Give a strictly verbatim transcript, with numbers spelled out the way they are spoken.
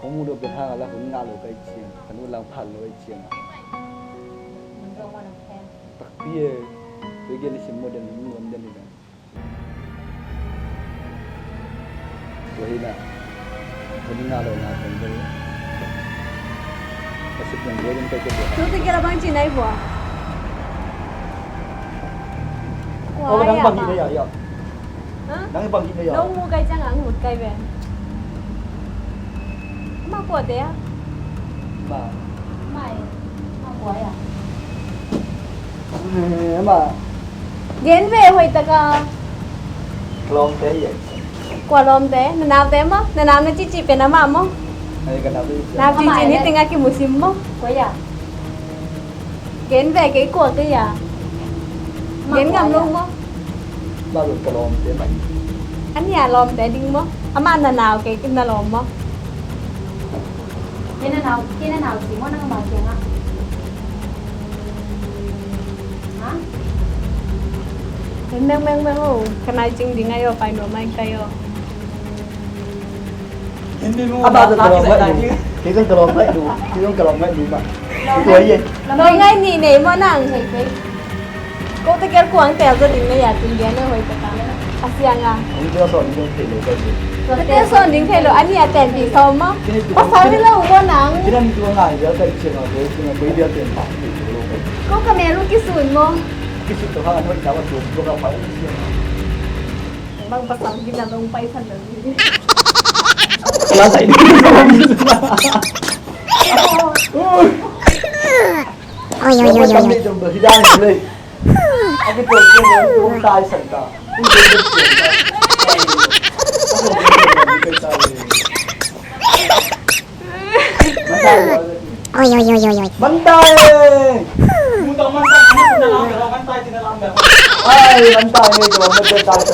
Hong muh dawh pen hang a la hun ngah lo ka hih ciang, ka nu lang phat lo ka hih ciang a. Takpi e, tui gen i sim maw den, hun nuam den hi den. Tua hi na, hun ngah lo na pen den. Ka sik nang tua den ka ke tua. Tu te kira bang ci nai bua. Kua ya bang hi na ya ya. Ha? Nang bang hi na ya. Nong mu kai ciang ang mut kai ve. Ma kua te a? Ma. Mai. Ma kua ya. Eh, ma. Gen ve hoih taka. Lawmte hi e. Kua lawmte? Na naute maw? Na nau na cici pen ama maw? Ai, ka nau te hi e. Nau cici ni tenga kimusim maw? Kua ya. Gen ve kei kua kei a. Gen ngam lo maw? Amah zong ka lawmte mah hi. A nih a lawmte ding maw? Amah na nau kei na lawm maw? Kei na nau, kei na nau ci maw nang amah kiangah? Ha? Meng meng meng o, ka nai cing ding ai o, pai nuam ai kai o. Amah zong ka lawm ngaih lu. Kei zong ka lawm ngaih lu. Kei zong ka lawm ngaih lu mah. Tua hi e. Lawm ngaih nih nei maw nang? Ko te kel kuang tel zaw ding na ya tun dia na hoih taka. A siang a. Kong tel sawn ding thei lo ka hi. Tel sawn ding thei lo a nih a tenpih sawm maw? Pasal hi lo maw nang? Kei na ni tua ngai dia ka hi siang a ko kei na ko hi dia tenpih lo ka hi. Ko ka mel uh kisun maw? Kisun to hang a hoih na wa tua tua ka pa hi siang a. Bang pasal gina dong paisan na ni. Wala sa ini. Oi, oi, oi, oi. Dong do hidang ni. Aki to ke dong tai san ta. Oi, oi, oi, oi, oi. Mantai! Ai, mantai ni, kau mantai, mantai.